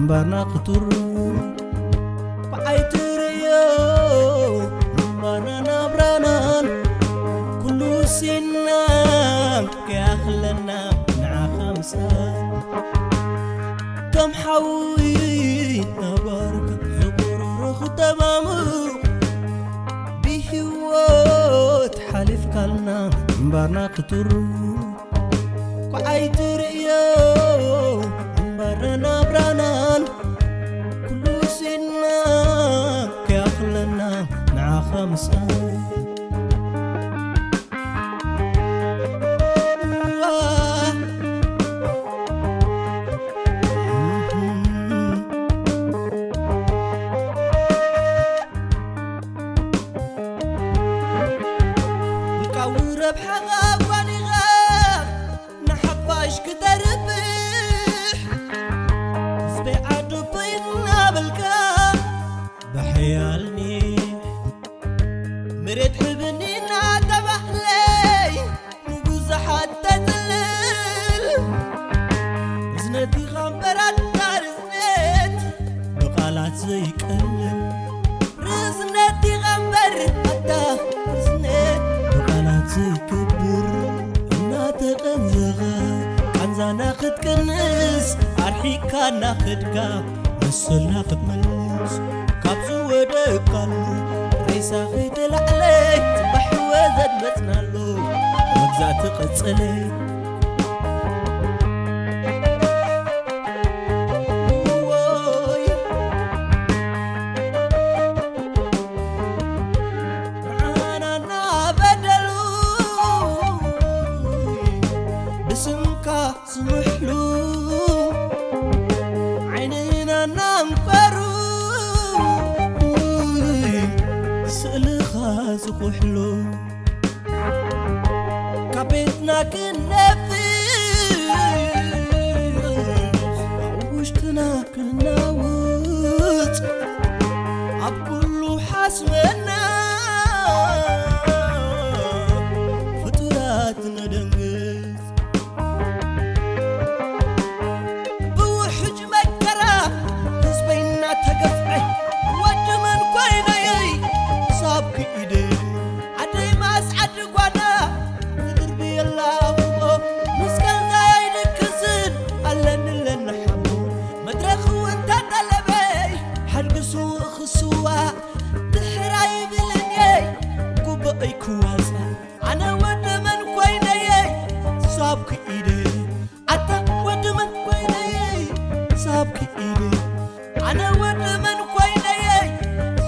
ባርና ክቱር ኳዓይ ትርእዮ ባርና ናብራናን ኩሉ ሲና ከያኽለና ንዓኻ ምሳል ከም ሓዊ ናባርካ ዝቁርሩ ክተማምሩ ብህይወት ሓሊፍካልና እምባርና ክቱር ኳዓይ ትርእዮ እምባርና ናብራናን ኩሉ ሲና ከያኽለና ንዓኻ ምሳል ውልቃዊ ረብሓኻ ኣጓኒኻ ንሓፋሽ ክተርብሕ ህዝበይ ዓዱ እናበልካ ብሓያልኒ መሬት ሕብኒ እናተባህለይ ንብዙሓት ተጽልል ርዝነት ኢኻ እምበር ኣታ ርዝነት ብቓላት ዘይቀልል ርዝነት ኢኻ እምበር ኣታ ርዝነት ብቓላት ዘይከብር እናተቐንዘኻ ቃንዛና ክትቅንስ ኣርሒቕካ እናኸድካ መሰልና ክትመልስ ካብ ዝወደቅካሉ ሬሳ ከይተላዕለ ጽባሕ ወዘድ መጽናሎ መግዛእቲ ቀጸለ ርዓናና በደሉ ብስምካ ዝምሕሉ ዓይንና እናንፈሩ ስእልኻ ዝኹሕሉ ካብ ቤትና ክንነፍስ ኣብ ውሽጥና ክናውጽ ኣብ ኩሉ ሓስበና ፍጡራት ነደንግጽ ብውሕጅ መከራ ህዝበይ እናተገፍዐ ወዲ መን ኮይነየይ ሳብ ክኢደ ዓደይ ማስ ዓዲ ጓና ክድርብየላ ኣፍቦ ምስ ቀንዛይ ኣይድክስን ኣለኒ ኣለኒ ሓቦ መድረኽ እውን ተጠለበይ ሓድግሱ ክስዋ ድሕር ኣይብልን እየ ጉባኤይ ክዋፃ ኣነ ወዲ መን ኮይነየ ሳብ ክኢደ ኣታ ወዲ መን ኮይነየ ሳብ ክኢደ ኣነ ወዲ መን ኮይነየ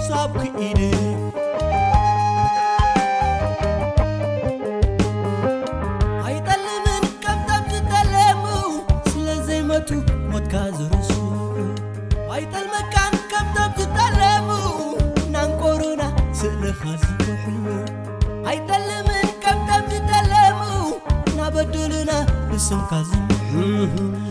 ሳብ ክኢደ ኣይጠልምን ከምቶም ዝጠለሙ ስለ ዘይመቱ ሞትካ ዝርስዑ ኣይጠልመካን ከምቶም ዝጠለሙ ናንቆሩና ስእልኻ ዝኩሕሉ ኣይጠልምን ከምቶም ዝጠለሙ ናበደሉና ብስምካ ዝምሕሉ